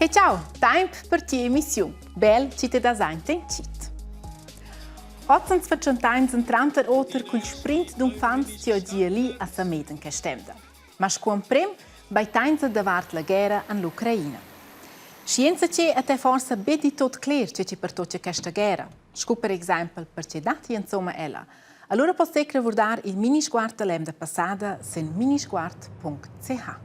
E ciao, temp per ti emissiun. Bel ci te das aint in cit. Oz ans fatschentains in tranter oter cul sprint d'unfants chi ho gia li a Sameden quest'emda. Ma scu emprem baitainsa davart la guerra en l'Ucraina. Scienza che a te forsa be di tot cler che ci pertocca questa guerra, scu per exaimpel perche datti insomma ella. Allura poss te revurdar il minisguard da l'emda passada sen minisguard.ch.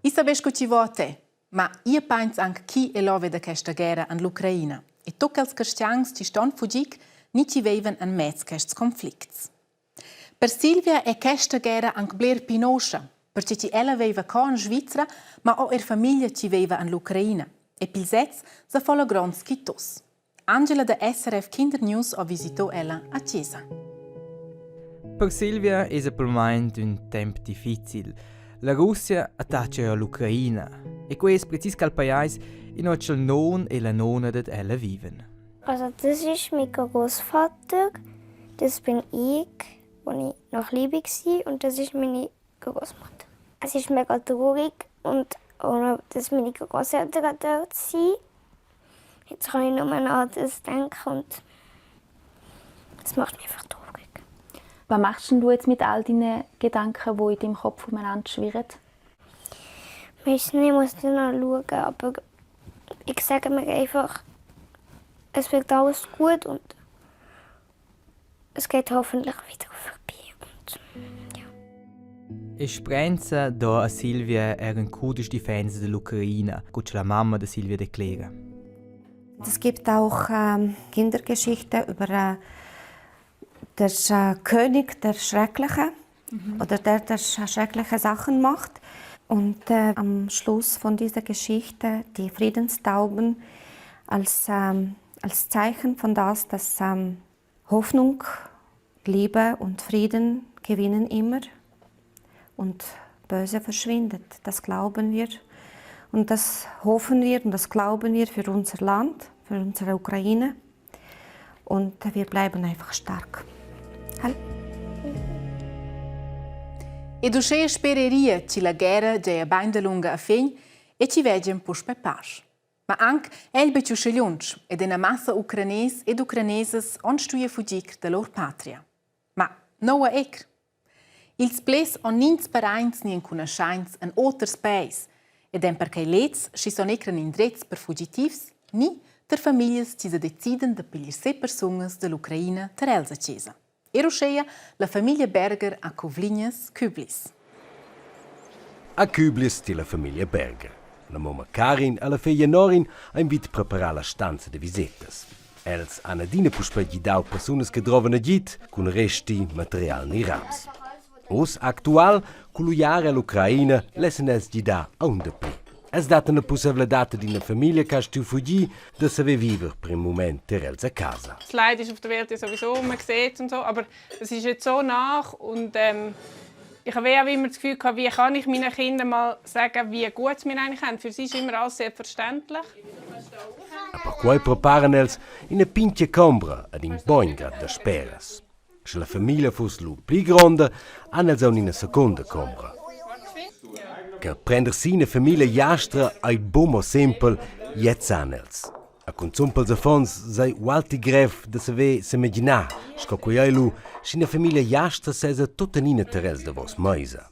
I sabes co ci vo a te, ma ia pains anc chi è l'ove da questa guerra en l'Ucraina e tocca als cristians chi ston fugir ni chi veivan en mez quests conflicts. Per Silvia è questa guerra anc bler pli noscha, perche chi ella veiva co in Svizra, ma ho er famiglia chi veiva en l'Ucraina e pil sez sa fo la gronds quitos. Angela da SRF Kindernews ha visitò ella a chesa. Per Silvia es pel mumaint ün temp difficil. La Russia attaccha l'Ucraina e quai es precis quel pajais inua cha'l non e la nona dad ella vivan. Also das ist mein Großvater, das bin ich, als ich noch klein war und das ist meine Großmutter. Es ist mega traurig und auch noch, dass meine Großeltern dort sind. Jetzt kann ich nur an das denken und das macht mich einfach traurig. Was machst denn du jetzt mit all deinen Gedanken, die in deinem Kopf umeinander schwirren? Weiss nicht, ich muss dann noch schauen, aber ich sage mir einfach, es wird alles gut und es geht hoffentlich wieder vorbei. Und, ja. E spranza do a Silvia er ün cudesch difensa dell'Ucraina, co cha la mamma da Silvia declera. Es gibt auch Kindergeschichten über der König der Schreckliche oder der, der schreckliche Sachen macht. Und am Schluss von dieser Geschichte die Friedenstauben als Zeichen von das, dass Hoffnung, Liebe und Frieden gewinnen immer und Böse verschwindet. Das glauben wir und das hoffen wir und das glauben wir für unser Land, für unsere Ukraine. Und wir bleiben einfach stark. Hal? Ed uschè spereria chi la guerra giaja bain dalunga a fin e chi vegian puspè pasch. Ma anc è el betg uschè lunsch ed ina massa ucranès ed ucranesas on stuia fugir da lur patria. Ma noua ecr? Ils pleds on nins paraints ni encunaschaints en oters paes ed èn perquai leds schi son ecran indrezs per fugitivs ni ter famiglias chi sa deciden da piglier se persunas dall'Ucraina tar els a chesa. Er uscheia la famiglia Berger a Cuvlignas Küblis. A Küblis ti la famiglia Berger. La mumma Karin e la feglia Norin ein vid preparar la stanza da visetas. Els han adina puspei gidau persunas che drovan agid cun resti, material ni raps. Oz actual, cull'uiara ell'Ucraina lessen els gidar aunc dapli. Els dattan la pusseivladad ad ina famiglia che ha stuiu fugir da saver viver per in mument tier els a casa. Das Leid ist auf der Welt ja sowieso, man sieht und so, aber es ist jetzt so nach und ich habe auch immer das Gefühl gehabt, wie kann ich meinen Kindern mal sagen, wie gut es mir eigentlich haben. Für sie ist immer alles selbstverständlich. E perquei preparan els ina pintga combra ad in bogn grad dasperas. Sche la famiglia fuss lu pli gronda, han els aunc ina secunda combra. Che prender si ina famiglia jastra ei buc mo sempel, gliez san els. E cunzun pels affons sei ualti grev da saver semaginar, sco quei ei lu, sch'ina famiglia jastra sesa tuttenina tier els davos meisa.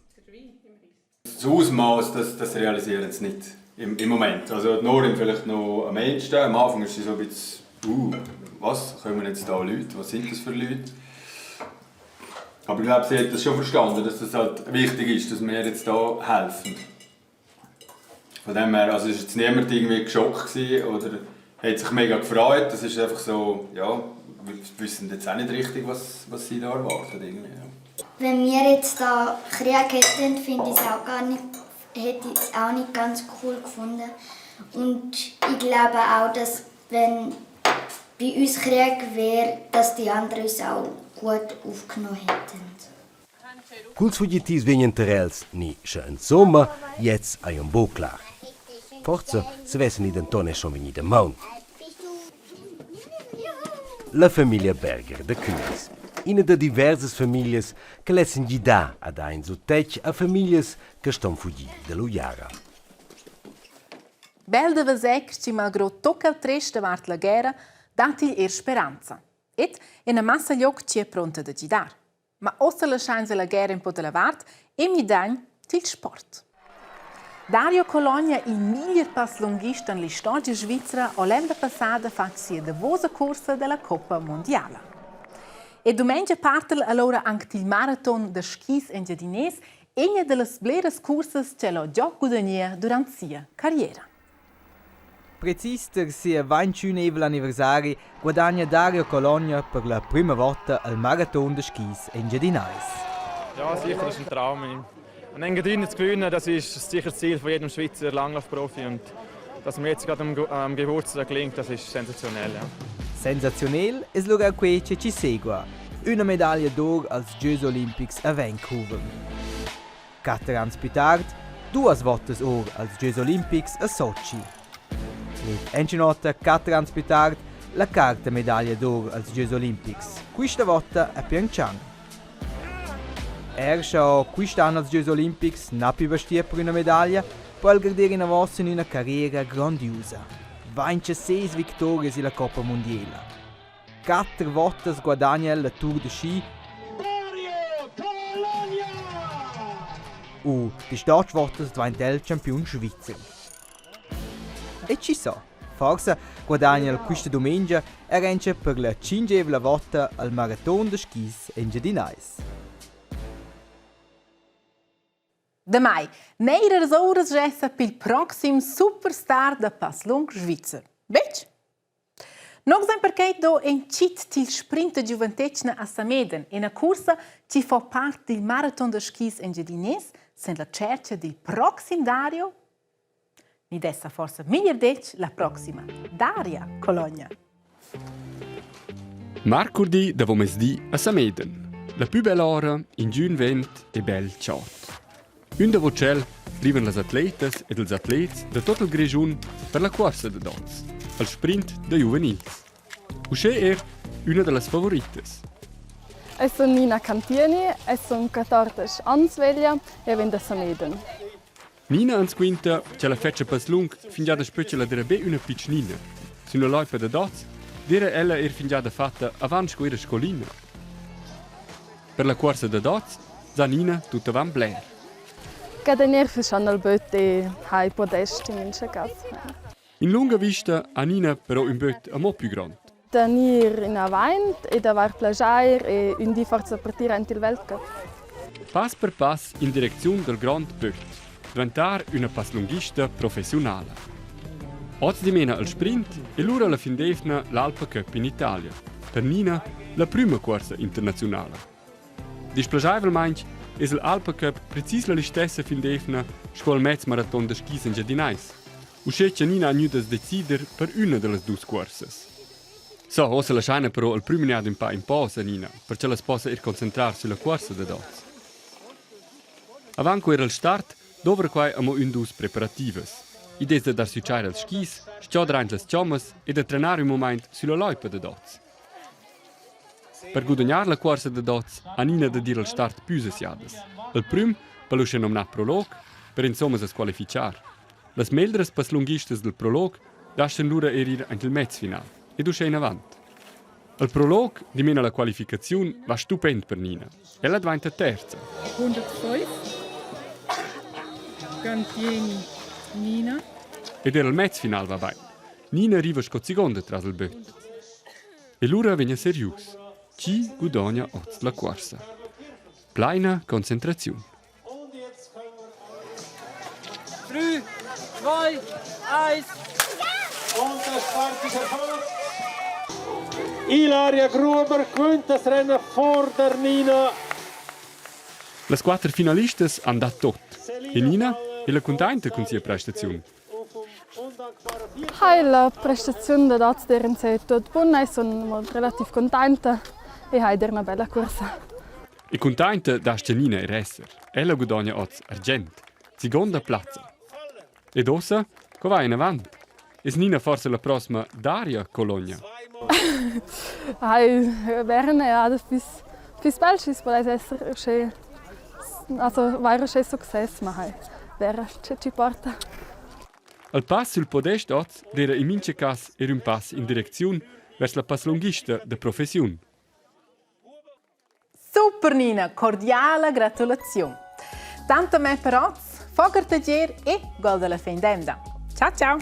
Das Ausmaß, das, das realisieren sie nicht im Moment. Also die Norin vielleicht noch am ehesten. Am Anfang ist sie so ein bisschen, was, kommen jetzt da Leute, was sind das für Leute? Aber ich glaube, sie hat das schon verstanden, dass das halt wichtig ist, dass wir jetzt da helfen. Von dem her, also ist jetzt niemand irgendwie geschockt gewesen oder hat sich mega gefreut. Das ist einfach so, ja, wir wissen jetzt auch nicht richtig, was sie da erwarten. Irgendwie, ja. Wenn wir jetzt da Krieg hätten, finde ich es auch gar nicht, hätte ich es auch nicht ganz cool gefunden. Und ich glaube auch, dass wenn bei uns Krieg wäre, dass die anderen uns auch gut aufgenommen hätten. Culs fugitivs vegnan tar els ni sche insumma, gliez ei aunc buc clar. Forsa savessen i denton era schon vegnir damaun. La famiglia Berger da Küblis. Ina da diversas famiglias che lessen gidar a dar in suttetg a famiglias che ston fugir dall'uiara. Bel da veser chi malgrò tocca il trest davart la guerra dat igl er speranza. Ed ina massa glioc chi è pronta da gidar. Ma ossa laschainsa la guerra un po da la vart e midagn til sport. Dario Cologna, il miglier passlunghista en l'istorgia svizra, ha l'emna passada fatg sia davosa cursa dalla coppa mondiala. E dumengia partel allura anc til maraton da skis engiadinés, egna dallas bleras cursas ch'el ha già gudagnà durant sia carriera. Precis tar sia vainchünevel anniversari guadagna Dario Cologna per la prüma vota il maraton da skis engiadinais. Ja, sicher, das ist ein Traum. An Engadin zu gewinnen, das ist sicher das Ziel von jedem Schweizer Langlaufprofi und dass mir jetzt gerade am, am Geburtstag gelingt, das ist sensationell. Ja. Sensaziunel es lura quei che ci segua, üna medaglia d'or als Giogs olimpics a Vancouver. Quatter ans pü tard, duas vottas or als Giogs olimpics a Sotschi. Ed engianota quatter ans pü tard la quarta medaglia d'or als Giogs olimpics, quista vota a Pyeongchang. Er scha ho quist an als Giogs olimpics na pü bastia per üna medaglia, po el garder inavos in üna carriera grandiusa. Vaincha ses victorias illa coppa mundiela. Quatter vottas guadagna el la Tour de ski u distotg vottas dvainta el champiun svizzer. E chi sa, forsa guadagna el quista dumengia er auncha per la tschingevla vota al maraton da skis engiadinais. Damai, neiras ouras gessa pil proxim superstar da passlung svizzer. Betg? Nogs ein perquei do entschit til sprint da giuventetgna a Sameden, ina cursa chi fa part dil maraton da skis engiadinés sen la tschercha dil proxim Dario ni dessa forsa meglier detg la proxima Daria Cologna. Marcurdi davomezdi a Sameden. La pü bella ora, ingün vent e bel chod. Ün davo tschel rivan las atletas ed ils atlets da tot il Grischun per la cuorsa da dots, al sprint da giuvenils. Uschè er üna da las favoritas. Eu sun Nina Cantieni, eu sun 14 ans veglia e vegn da Sameden. Nina ans quinta ch'ella fetscha passlung fingià daspö ch'ella d'eira be üna pitschnina. Sün la loipa da dots d'eira ella eir fingià dafatta avant sco ir a scolina. Per la cuorsa da dots sa Nina tut avant bler. Guadagner fechan al böt e hai podest in mincha cas. In lunga vista ha Nina però ün böt amo pü grond. Da gnir inavant e d'avair plaschair e ün di forsa partir aint il Weltcup. Pass per pass in direcziun dal grond böt, dvantar üna passlunghista professiunala. Oz dimena il sprint e lura la fin d'eivna l'Alpa Cup in Italia. Per Nina la prüma cuorsa internaziunala. Displaschaivelmaing es il Alpa Cup precis la listessa fin d'eivna sco il mez maraton da skis engiadinais. Uschè cha Nina ha gnü da's decider per üna da las duos cuorsas. So, uossa laschaina però il prüm gnad ün pa in posa, Nina, per ch'ella as possa eir concentrar sülla cuorsa dad hoz. Avant co ir al start dovra quai amo ün dus preparativas. Id es da dar sü tschair als skis, schiodar aint las chommas e da trenar ün mumaint sülla loipa dad hoz. Per gudagnar la cuorsa dad hoz ha Nina da dir al start püsas jadas. Il prüm per l'uschè nomnà prolog, per insomma as qualifichar. Las meglras passlunghistas dal prolog daschan lura eir ir aint il mezfinal ed uschè inavant. Il prolog, dimena la qualificaziun, va stupend per Nina. Ella dvainta terza. 105 Cantieni Nina. Ed er il mezfinal va bain. Nina riva sco seconda tras il böt. E lura vegna serius. Chi gudogna oz la cuorsa? Plaina concentraziun. 3, 2, 1. Und das Start ist erfolgt. Ilaria Gruber gewinnt das Rennen vor der Nina. Las quatter finalistas han dat tot. E Nina è la cuntainta cun sia prestaziun. Hai la prestaziun da dats d'eir in se tuot buna e sun relativ cuntainta e hai der üna bella cuorsa. E cuntainta dastga Nina er esser. Ella gudogna oz argient, segonda plazza. Ed ossa, co va inavant? Es Nina forsa la prossima Daria Cologna? Hai wären ja, das fiss fiss bel, schi's pudess esser uschè also vaira uschè success, ma hai vera che chi porta. Il pass sul podest oz d'eira in mincha cas eir ün pass in direcziun vers la passlunghista da professiun. Super Nina, cordiala gratulaziun. Tanto me per oz, fogar taglier e gol dalla fin d'emda. Ciao ciao!